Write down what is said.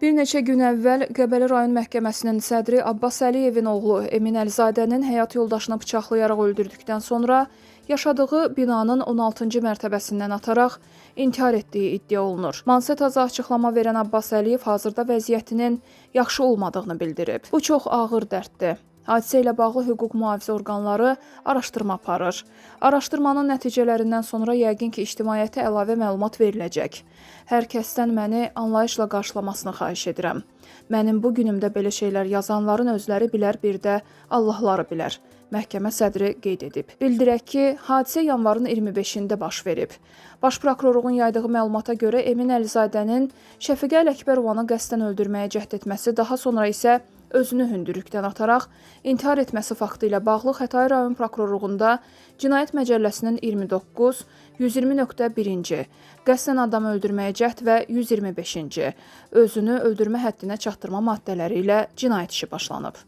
Bir neçə gün əvvəl Qəbələ rayon məhkəməsinin sədri Abbas Əliyevin oğlu Emin Əlizadənin həyat yoldaşını bıçaqlayaraq öldürdükdən sonra yaşadığı binanın 16-cı mərtəbəsindən ataraq intihar etdiyi iddia olunur. Mansetaza açıqlama verən Abbas Əliyev hazırda vəziyyətinin yaxşı olmadığını bildirib. Bu çox ağır dərddir. Hadisə ilə bağlı hüquq mühafizə orqanları araşdırma aparır. Araşdırmanın nəticələrindən sonra yəqin ki, ictimaiyyətə əlavə məlumat veriləcək. Hər kəsdən məni anlayışla qarşılamasını xahiş edirəm. Mənim bu günümdə belə şeylər yazanların özləri bilər, bir də Allahları bilər. Məhkəmə sədri qeyd edib. Bildirək ki, hadisə yanvarın 25-də baş verib. Baş prokurorluğun yaydığı məlumata görə Emin Əlizadənin Şəfiqə Ələkbərovanı qəsdən öldürməyə cəhd etməsi, daha sonra isə özünü hündürlükdən ataraq intihar etməsi faktı ilə bağlı Xətai rayon prokurorluğunda Cinayət Məcəlləsinin 29, 120.1-ci, qəsdən adam öldürməyə cəhd və 125-ci, özünü öldürmə həddinə çatdırma maddələri ilə cinayət işi başlanıb.